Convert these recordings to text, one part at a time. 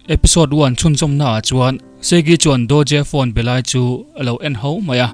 Episode one chhunzawmna ah chuan Segi chuan Dojia phone be lai chu a lo en ho mai a.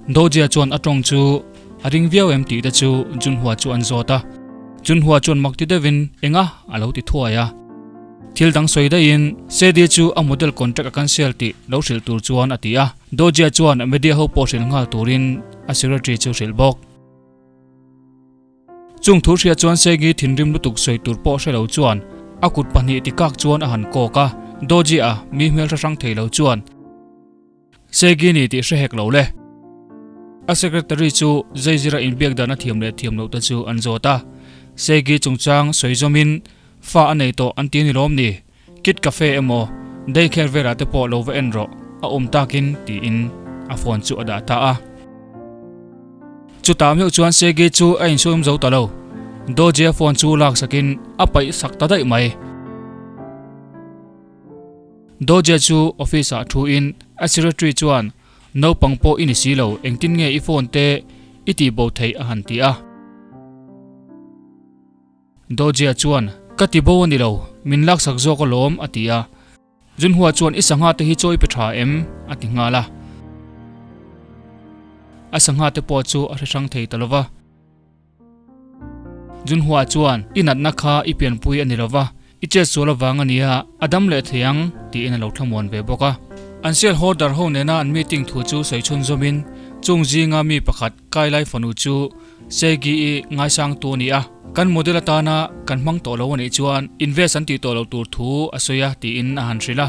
Dojia chuan a tawng chu a ring viau em tih te chu Junhua chu an zawt a. Junhua chuan mak ti deuhin enga a lo ti thuai a. Thil dang sawi daihin Sedi chu a model contract a cancel tih lo hrilh tur chuan a ti a. Dojia chuan media ho pawh hrilh nghal turin a secretary chu hrilh bawk. Chung thu hria chuan Segi thinrim lutuk sawi tur pawh hre lo chuan a kut pahnih ti kak chuan a han kawk a, Doji a mi hmel hre hrang thei lo chuan Segi ni tih hre hek lo le. A secretary chu Zeizira inbiak dan a thiam leh thiam loh te chu an zawt a, Segi chungchang sawi zawmin fa a nei tawh an ti ni lawm ni, Kit Cafe emaw Daycare velah te pawh lo va en rawh, a awm takin tiin a phone chu a dah ta a. Chutah meuh chuan Sergei chu a insawm zo ta lo. Dodge-a phone chu lak sakin a paih sak ta daih mai. Dodge chu office ah thu in a secretary chuan naupang pawh i ni si lo, engtin nge i phone te i tih bo theih a han ti a. Dodge chuan ka ti bo a ni lo, min lak sak zawk alawm a ti a. Junhua chuan i sangha te hi chawi pe tha em? a ti nghal a. A sangha te pawh chu a hre hrang thei ta lova. Junhua chuan i natna kha i pianpui a ni lova, i chet sual avang a nia, a dam leh thei ang tiin a lo thlamuan ve bawk a. An sel holder ho nena an meeting thu chu sawi chhunzawmin chung zinga mi pakhat Kailai fanu chu Segi i ngaisang tu a ni a, kan model atana kan hmang tawh lo a nih chuan invest an tih tawh loh tur thu a sawi a tiin a han hrilh a.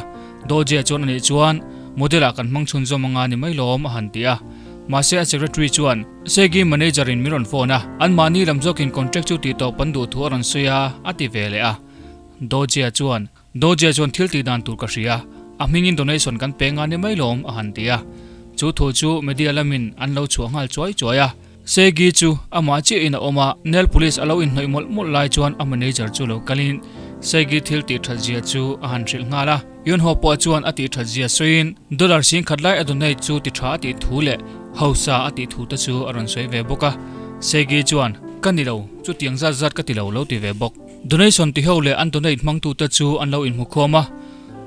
Dojia chuan a nih chuan model ah kan hmang chhunzawm anga ni mai lawm a han ti a. Mahse a secretary chuan Segi manager in min rawn phone a, anmahni lam zawkin contract chu tih tawp an duh thu a rawn sawi a a ti ve leh a. Dojia chuan Dojia chuan thil tih dan tur ka hria, a hmingin donation kan pe nga ni mai lawm a han ti a. Chu thu chu media lamin an lo chhuah nghal chuai chuai a. Segi chu amah chiahin a awm a, Nel Police a lo inhnawih mawlh mawlh lai chuan a manager chu lo kalin Segi thil tih that zia chu a han hrilh nghal a. Yunho pawh chuan a tih that zia sawiin dollar singkhat lai a donate chu ti tha a tih thu leh hausa a tih thu te chu a rawn sawi ve bawk a. Segi chuan, Ka ni lo, chutiang zat zat ka ti lo lo ti ve bawk. Donation ti ho leh an donate hmangtute chu an lo inhmukhawm a,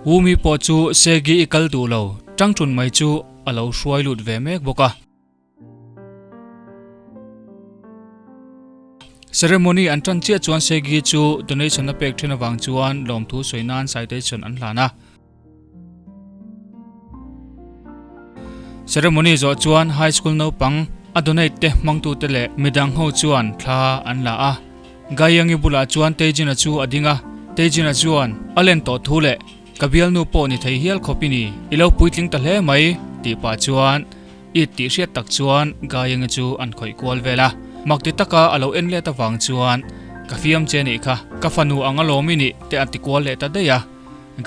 Wumi pawh chu Segi i kal duh lo, tangtun mai chu a lo hruai lut ve mek bawk a. Ceremony an tan chiah chuan Segi chu donation a pek then avang chuan lawmthu sawi nan citation an hlan a. Ceremony zawh chuan high school naupang a donate te hmangtute leh midang ho chuan thla an la a. Gaiyangi bulah chuan Tejina chu a ding a, Tejina chuan a len tawh thu leh ka bialnu pawh ni thei hial khawp i ni, i lo puitling ta hle mai tih pah chuan it tih hriat tak chuan Gaiyangi chu an khawih kual vel a. Mak ti taka a lo en let avang chuan ka fiam che nih kha, ka fanu ang alawm i nih te a ti kual leh ta daih a.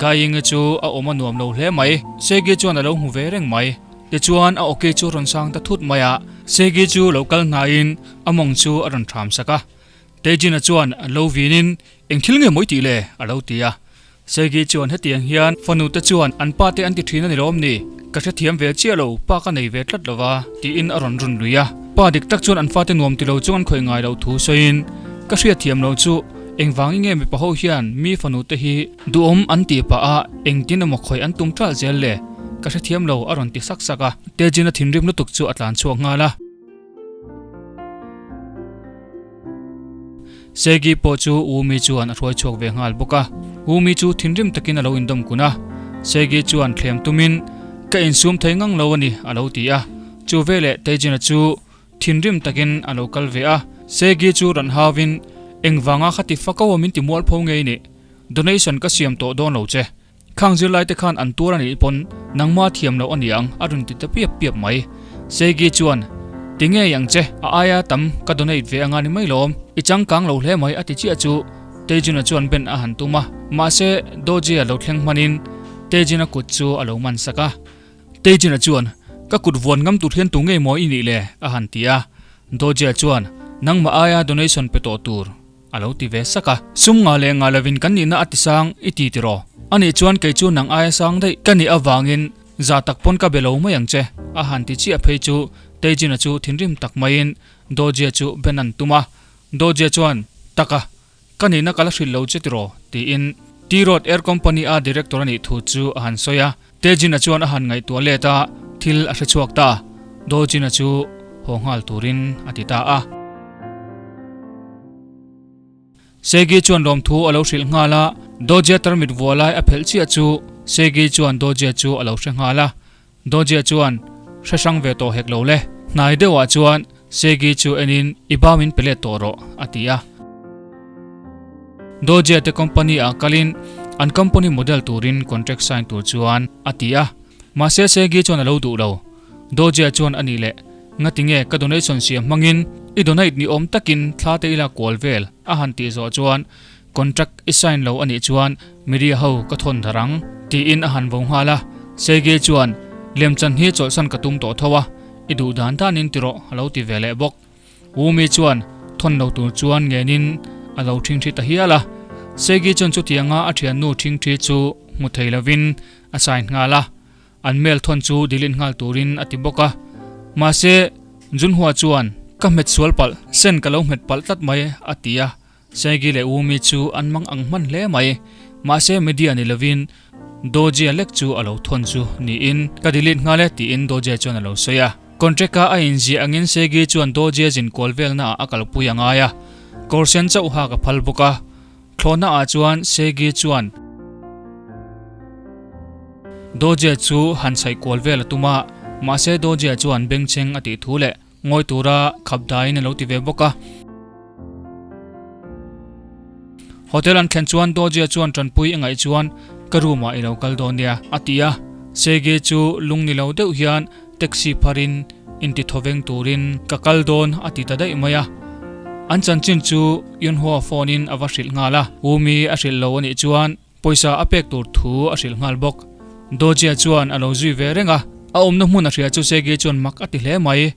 Gaiinga chu a awm a nuam lo hle mai. Segi chuan a lo hmu ve reng mai. Tichuan a awki chu a rawn sang ta thut mai a. Segi chu lo kal hnaiin a mawng chu a rawn ṭham sak a. Tejina chuan lo vinin, Eng thil nge mawi tih le? a lo ti a. Segi chuan hetiang hian fanu te chuan an pa te an ti ṭhin a ni lawm ni? Ka hrethiam ve chiah lo, pa ka nei ve tlat lo va, tiin a rawn run lui a. Pa dik tak chuan an fate nuam ti lo chu an khawih ngai loh thu sawiin, Ka hriatthiam lo chu, engvangin nge mipa ho hian mi fanu te hi duhawm an tih pah a, engtin emaw khawih an tum ṭalh zel le? Ka hrethiam lo, a rawn ti sak sak a. Tejin a thinrim lutuk chu a tlan chhuak nghal a. Segi pawh chu Umi chuan a hruai chhuak ve nghal bawk a. Umi chu thinrim takin a lo indawm kun a. Segi chuan thlem tumin, Ka insum thei ngang lo a ni, a lo ti a. Chu veleh Tejina chu thinrim takin a lo kal ve a. Segi chu rawn hauvin, Engvanga kha ti fak aw min ti mualpho ngei ni. Donation ka siam tawh dawn lo che. Khang zirlai te khan an tuar a nih pawn nangma thiam loh a ni ang a rawn ti ta piap piap mai. Segi chuan, Ti ngei ang che, a aia tam ka donate ve anga ni mai lawm, i changkang lo hle mai a ti chiah chu Tejina chuan ben a han tum a, mahse Doji a lo thleng hmanin Tejina kut chu a lo man sak a. Tejina chuan, Ka kut vuan ngam tur hian tu ngei maw i nih le? a han ti a. Dojia chuan, Nangmah aia donation pe tawh tur. A lo ti ve sak a. Sum ngah leh ngah lovin kan nihna a ti sang i ti tiraw? Anih chuan kei chu nang aia sang daih ka nih avangin za tak pawn ka be lo mai ang che, a han ti chiah phei chu Tejina chu thinrim tak maiin Dojia chu ben an tum a. Dojia chuan, Taka, ka nihna ka la hrilh lo che tiraw? tiin T-Road Air Company a director a nih thu chu a han sawi a. Taejin-a chuan a han ngaihtuah let a, thil a hre chhuak ta. Do-jin-a chu haw nghal turin a ti ta a. Segi chuan lawmthu a lo hrilh nghal a, Dojia tarmit vuah lai a phelh chiah chu Segi chuan Dojia chu a lo hre nghal a. Dojia chuan hre hrang ve tawh hek lo le. Hnai deuhah chuan Segi chu enin i ba min pe let tawh rawh a ti a. Dojia te company ah kalin an company model turin contract sign tur chuan a ti a. Mahse Segi chuan a lo duh lo. Dojia chuan a nih leh Ngatinge ka donation siam hmangin i donate ni awm takin thla te ila kual vel a han tih zawh chuan contract i sign lo anih chuan media ho ka thawn darh ang tiin a han vo nghal a. Sergei chuan lemchan hi chawlhsan ka tum tawh tho a, i duh dan danin ti rawh a lo ti ve leh bawk. Wumi chuan thawn lo tur chuan ngenin a lo thingthi ta hial a. Sergei chuan chutianga a thiannu thingthi chu hmu thei lovin a sign nghal a. An mail thawn chu delete nghal turin a ti bawk a. Mahse, Junhua chuan, Ka hmet sual palh, sen ka lo hmet palh tlat mai, a ti a. Segi leh Wumi chu an mang ang hman hle mai. Mahse, media ni lovin Dojia lek chu a lo thawn chu niin, Ka delete nghal e, tiin Dojia chuan a lo sawi a. Contract-a a inziah angin Segi chuan Dojia zin kual velnaah a kalpui a ngai a. Kawr sen chauh hak a phal bawk a. Thlawhnaah chuan Segi chuan Dojia chu han chhaih kual vel a tum a, mahse Dojia chuan bengchheng a tih thu leh ngawi tura khap daiin a lo ti ve bawk a. Hotel an thlen chuan Dojia chuan tanpui a ngaih chuan ka room ah i lo kal dawn nia a ti a, Segi chu lung ni lo deuh hian Taxi pharin inti thawveng turin ka kal dawn a ti ta daih mai a. An chanchin chu Yunhua phone in a va hrilh nghal a, Umi a hrilh lo a nih chuan pawisa a pek tur thu a hrilh nghal bawk. Dojia chuan a lo zui ve reng a, a awmna hmun a hria chu Segi chuan mak a ti hle mai.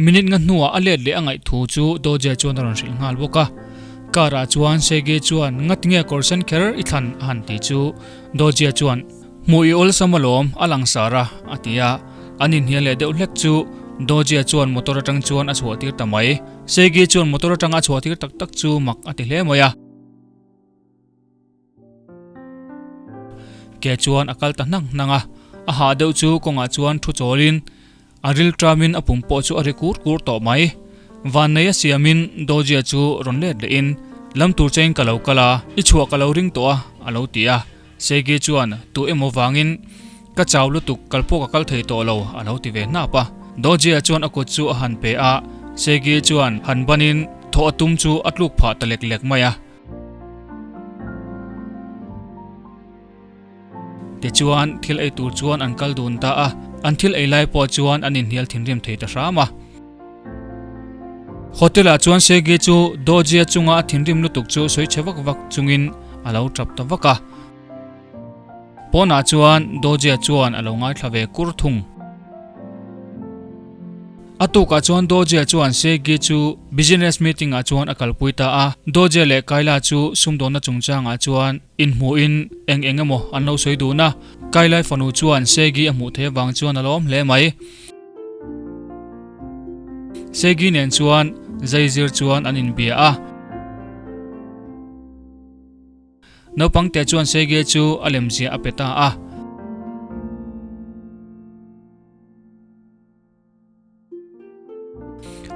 Minute nga hnuah a let leh a ngaih thu chu Dojia chuan a rawn hrilh nghal bawk a. Car ah chuan Segi chuan ngatinge kawr sen kher i thlan a han ti chu Dojia chuan Hmuh i awlsam alawm, a langsar a, a ti a. An inhnial leh deuh hlek chu Dojia chuan motor atang chuan a chhuah tir ta mai. Segi chuan motor atanga a chhuah tir tak tak chu mak a ti hle mai a. Ke chuan a kal ta hnang hnang a, a hah deuh chu kawngah chuan thu chawlin A ril ṭamin a pum pawh chu a ri kur kur tawh mai. Vannei a siamin Dojia chu rawn let lehin, Lam tur chein ka lo kal a, i chhuah ka lo ring tawh a, a lo ti a. Segi chuan, Tu emaw vangin ka chau lutuk kal pawh ka kal thei tawh lo, a lo ti ve hnap a. Dojia chuan a kut chu a han pe a, Segi chuan han banin thawh a tum chu a tluk phah ta lek lek mai a. Tichuan, thil ei tur chuan an kal dun ta a, an thil ei lai pawh chuan an inhnial thinrim thei ta hram a. Hotel ah chuan Segi chu Dojia chunga a thinrim lutuk chu sawi chhe vak vak chungin a lo tap ta vak a. Pawnah chuan Dojia chuan a lo ngaithla ve kur thung. A tukah chuan Dojia chuan Segi chu business meeting ah chuan a kalpui ta a. Dojia leh Kayla chu sumdawnna chungchangah chuan inhmuhin eng eng emaw an lo sawi dun a. Kayla fanu chuan Segi a hmuh theih avang chuan a lawm hle mai. Segi nen chuan zaizir chuan an inbia a. Naupang te chuan Segi chu a lemziah a pe ta a.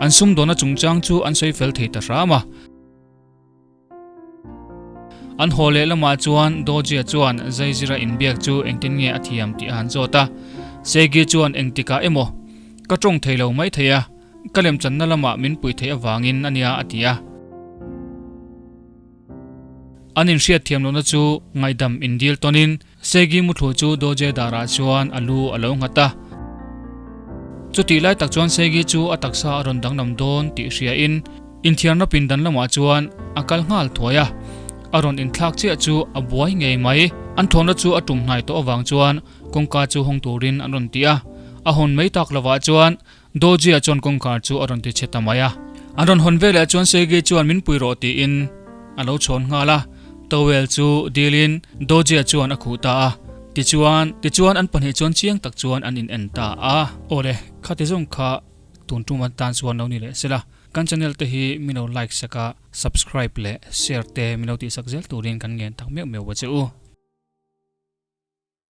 An sumdawna chungchang chu an sawi fel thei ta hram a. An haw leh lamah chuan Dojia chuan Zaizira inbiak chu engtin nge a thiam tih a han zawt a. Segi chuan engtikah emaw ka tawng thei lo mai thei a, ka lemchanna lamah min pui theih avangin a nia a ti a. An inhriat thiam lohna chu ngaihdam indil tawnin Segi muthlu chu Doje darah chuan a lu a lo nghat a. Chutih lai tak chuan Segi chu a taksa a rawn danglam dawn tih hriain inthiarna pindan lamah chuan a kal nghal thuai a. A rawn inthlak chiah chu a buai ngei mai. An thawnna chu a tum hnai tawh avang chuan kawngka chu hawng turin an rawn ti a. A hawn mai tak lovah chuan Dojia chuan kawngkhar chu a rawn ti chhe ta mai a. An rawn hawn veleh chuan Segi chuan min pui rawh tiin a lo chhawn nghal a, towel chu dilin Dojia chuan a khuh ta a. Tichuan, tichuan an pahnih chuan chiang tak chuan an in en ta a. Awle, khati zawng kha. tun tum atan chuan lo ni leh sela. Kan channel te hi min lo like sak a, subscribe leh share te min lo tihsak zel turin kan ngen tak meuh meuh a che u.